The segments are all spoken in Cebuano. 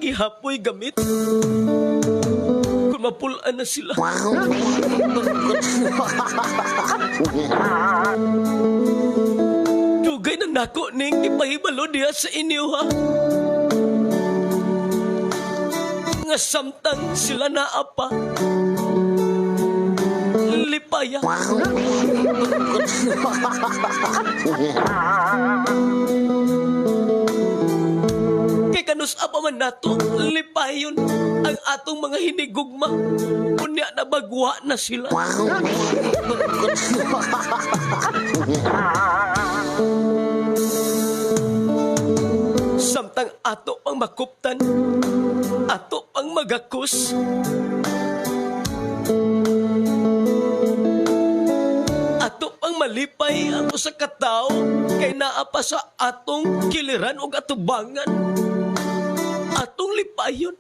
gihapoy gamit kung mapulaan na sila. Dugay na nako ning ipahibalo diha sa inyo ha. Nga samtang sila naa pa, lipaya. Kay kanus pa man nato lipayon ang atong mga hinigugma. Unya na bagwa na sila. Samtang ato pang makuptan, ato pang magakos. Ato pang malipay ang usa ka tawo kay naa pa sa atong kiliran ug atubangan. Atong lipayon.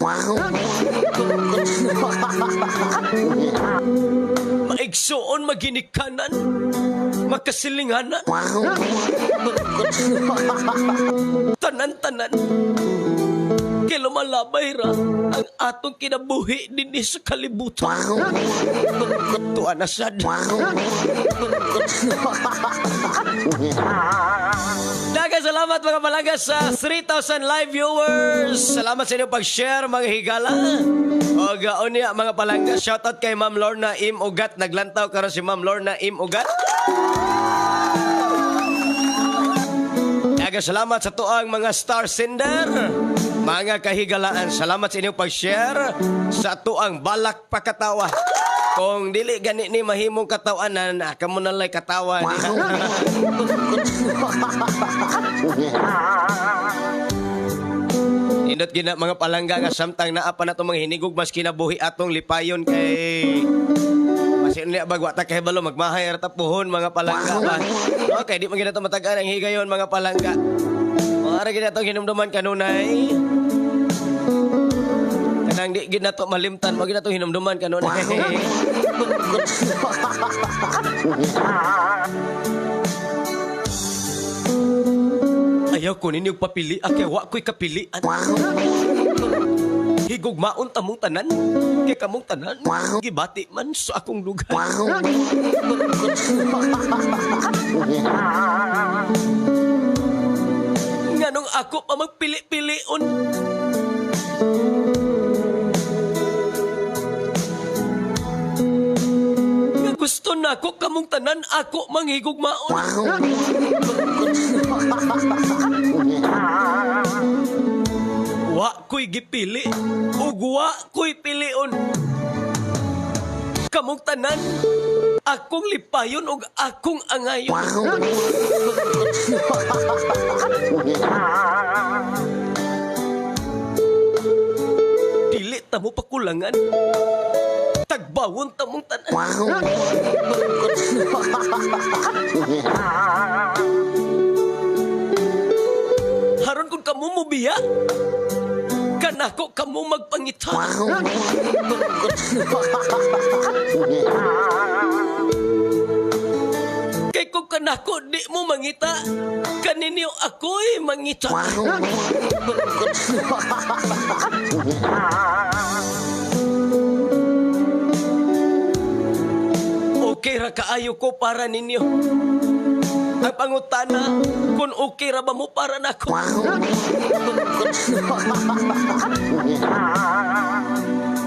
Maigsuon maginikanan, makasilinganan. Tanan-tanan. Kay lumalabay ra ang atong kinabuhi dinhi sa kalibutan. Tuwa na sad. Daghang salamat mga palangga sa 3,000 live viewers. Salamat sa inyong pag-share mga higala. O unya mga palangga, shoutout kay Ma'am Lorna Im Ugat. Naglantaw karon si Ma'am Lorna Im Ugat. Daghang salamat sa tuang mga star sender. Mga kahigalaan, salamat sa inyong pag-share sa tuang balak pakatawa. Kung dili gani ni mahimong katawanan, kamo na lay katawa niya. Indot gina mga palangga nga samtang naa pa nato mga hinigug mas kinabuhi atong lipayon kay masin niya bagwa ta kahibalo magmahay ra ta puhon mga palangga ba. Okay, di man gina to matagaan ang higayon mga palangga. Mga ra gina to hinumduman kanunay. Kanang di gid nato malimtan mo gid nato hinumduman kanunay. Ayaw ko ninyo papili, kay wa ko'y kapilian. Higugmaon tamong tanan, kay kamong tanan, gibati man sa akong lugar. Nganong ako pa magpili-pilion? Nga gusto na ako kamong tanan, ako manghigugmaon. Wa ko'y gipili, ug wa ko'y pilion. Kamong tanan, akong lipayon ug akong angayon. Dili ta mo pakulangan, tagbawon ta mong tanan. Haron kung kamo mobiya, kanako kamo magpangita. Kay kung kanako di mo mangita, kaninyo ako'y mangita. Okay ra kaayo ko para ninyo. Ang pangutana, kung okay ra ba mo para nako?